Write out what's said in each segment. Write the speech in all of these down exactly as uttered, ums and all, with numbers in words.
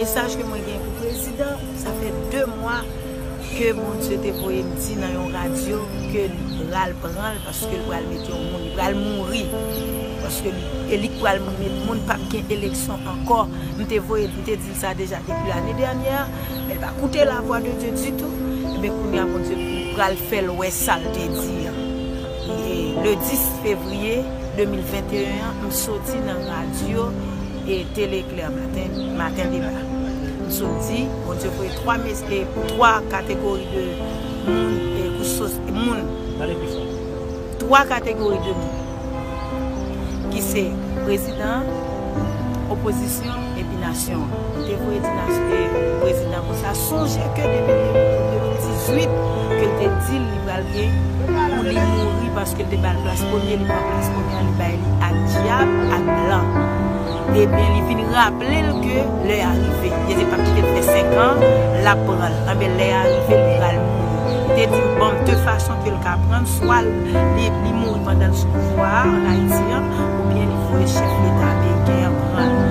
Mesaj ke mwen gen pou prezidan, sa fè de mwa ke Bondye te voye m di nan yon radyo ke li pral pran l paske l pral mete yon moun, li pral mouri. Paske li, e li k pral met moun, p ap gen eleksyon ankò. M te voye, m te di l sa deja depi lane dènyè, men l pa koute lavwa de Dye ditou. Ebyen, kounye a, Bondye pral fè l wè sa l te di an. E le dis fevriye de mil venteyen an, m soti nan radyo e Tele Klè Maten, Maten Deba. M sot di, Bondye voye twa mes-, e twa kategori de moun, e pou sos-, moun. Pale pi fò. Twa kategori de moun. Ki se prezidan, opozisyon, epi nasyon an. M te voye di nasyon, e prezidan konsa. Sonje ke depi de mil dizuit, ke l te di l li pral gen pou li mouri paske l te ba l plas premye, li pran plas premye a, li bay li ak dyab, ak blan. Ebyen, li vin raple l ke lè a rive. Li te pa kite l fè senk an, l ap pran l. Anben, lè a rive, li pral mouri. Li te di, bon, de fason ke l ka pran l, swa li, li mouri pandan l sou pouvwa a, ann Ayiti an, oubyen li voye chèf leta ameriken an pran l.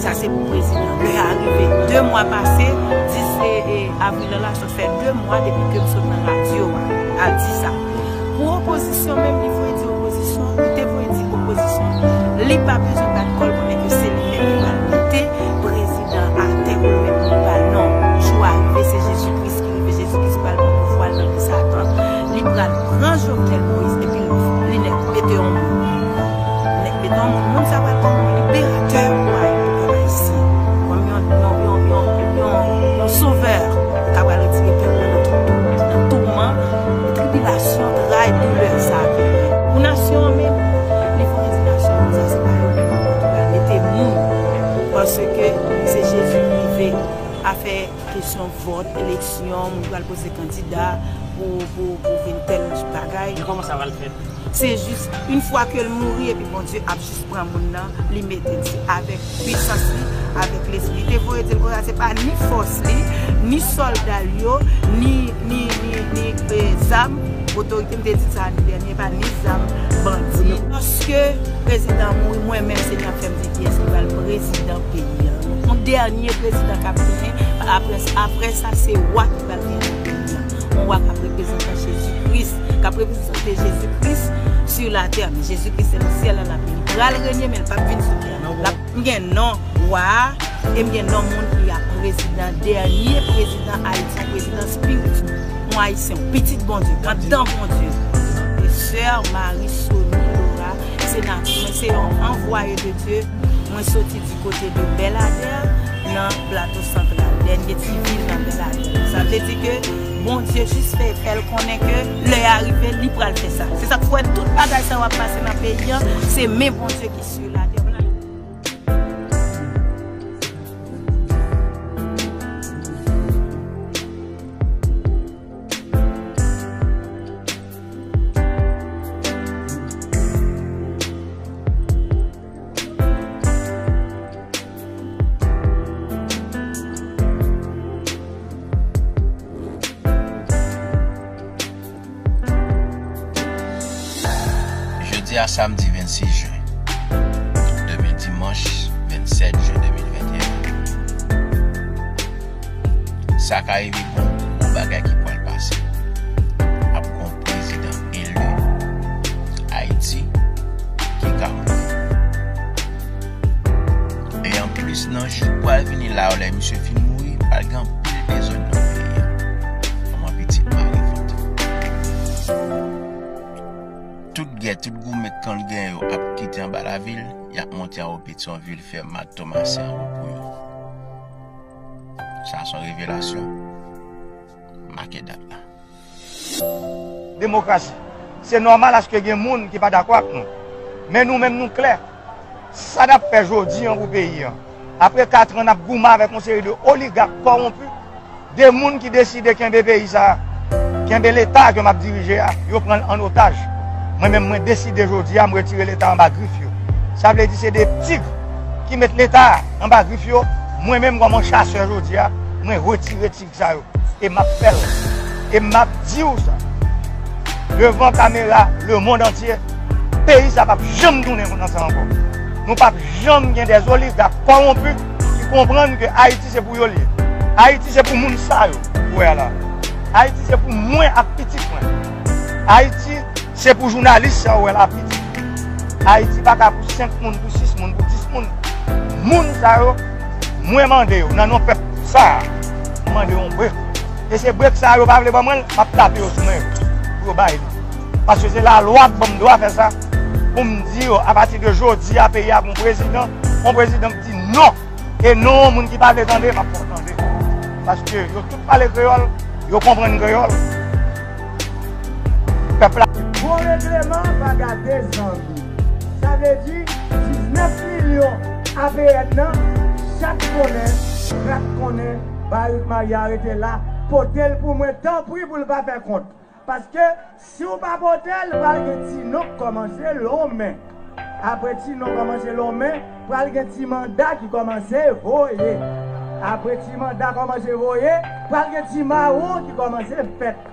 Sa se pou prezidan. Lè a rive. De mwa pase, dis, e, e, avril la, la sot fè de mwa depi ke m sot nan radyo a, al di sa. Pou opozisyon menm, li voye di opozisyon, li te voye di opozisyon, li pa bezwen bat kò l konnen ke se li menm ki pral mete prezidan atè pou l mete pou li pa non. Jou a rive, se Jezi Kris ki rive, Jezi Kris pral pran pouvwa l nan men Satan. Li pral pran Jovenel Moïse epi li nèk mete yon moun. Nèk mete yon moun, moun sa pral kòm yon liberatè pou Ay-, pou pèp ayisyen. Kòm yon, yon, yon, yon, yon, yon sovè. Ka pral retire pèp la nan tout, tout, nan touman, tribilasyon, tray, doulè sa a. Pou nasyon an menm, li fò di nasyon an, sa se pa yo menm ki pral mete moun. Paske se Jezi ki rive. Afè kesyon vòt, eleksyon, moun pral poze kandida pou, pou, pou vin tèl bagay. Men kòman sa pral fèt? Se jis, yon fwa ke l mouri, epi Bondye ap jis pran moun nan, li mete l. Se avèk pisans li, avèk lespri. Li te voye di l konsa, se pa ni fòs li, ni sòlda l yo, ni, ni, ni, ni, e, zam, otorite, m te di sa ane dènye, pa ni zam bandi. Paske prezidan mouri, mwen menm, Senyè ap fè m di kiyès ki pral prezidan peyi a. Yon dènye prezidan k ap genyen, apre, apre sa, se wa ki pral genyen nan peyi a. Yon wa k ap reprezante Jezi Kris, k ap reprezante Jezi Kris sou latè. Men Jezi Kris se nan syèl la, l ap vini. Li pral renye, men l p ap vin sou tè a. L ap, m gen non wa a, e m gen non moun ki ap prezidan, dènye prezidan Ayiti, yon prezidan spiriti-, yon Ayisyen, yon pitit Bondye, anndan Bondye. E sè Marie Sony Laura, se nati mwen, se yon anvwaye de Dye. Mwen soti di kote de Bèladè, nan Plato Santral, dènye ti vil nan Bèladè. Sa vle di ke Bondye jis fè, fè l konnen ke lè a rive, li pral fè sa. Se sa k fè tout bagay sa yo ap pase nan peyi an, se men Bondye ki sou latè. Jodi a samdi vennsis jen, demen dimanch vennsèt jen de mil venteyen. Sa ka rive pou yon gwo bagay ki pral pase. Ap gon prezidan eli Ayiti ki ka mouri. E anplis, nan jou k pral vini la yo, lè misye fin mouri, pral gen anpil dezòd nan peyi a. Kòman pitit mare vant. Tout gè, tout goumen k konn gen yo ap kite anba lavil, y ap monte anwo Petyonvil, fè Mat Tomasen anwo pou yo. Sa se yon revelasyon. Make dat la. Demokrasi. Se nòmal aske gen moun ki pa dakò ak nou. Men nou menm nou klè. Sa n ap fè jodi an pou peyi an. Apre kat an n ap goumen avèk yon seri de oligak kòwonpi, de moun ki deside kenbe peyi sa a, kenbe leta ke m ap dirije a, yo pran l an otaj. Mwen menm mwen deside jodi a m retire leta anba grif yo. Sa vle di se de tig ki met leta anba grif yo. Mwen menm kòm yon chasè jodi a, mwen retire tig sa yo. E m ap fè l. E m ap di w sa. Devan kamera lemonn antye, peyi sa p ap janm tounen kontan sa ankò. Nou p ap janm gen dè oligak kòwonpi ki konprann ke Ayiti se pou yo l ye. Ayiti se pou moun sa yo ou wè la. Ayiti se pou mwen ak pitit mwen. Ayiti se pou jounalis sa ou wè la, pitit. Ayiti pa ka pou senk moun, pou sis moun, pou dis moun. Moun sa yo, mwen mande yo, nan non pèp sa a, mwen mande yo yon brek. E se brek sa yo pa vle ban mwen l, m ap tape yo sou men yo pou yo bay li. Paske se lalwa k ban m dwa fè sa, pou m di yo, apati de jodi a, peyi a gon prezidan, yon prezidan k di non. E non, moun ki pa vle tande, m ap fè w tande. Paske yo tout pale kreyòl, yo konprann kreyòl. Pèp la. Bon regleman pa gate zanmi. Sa vle di, diznèf milyon A P N nan, chat konnen, rat konnen, Barik Maria rete la, pote l pou mwen, tanpri pou l pa fè kont. Paske si w pa pote l, pral gen ti non k kòmanse lonmen. Apre ti non kòmanse lonmen, pral gen ti manda ki kòmanse voye. Apre ti manda kòmanse voye, pral gen ti mawon ki kòmanse fèt.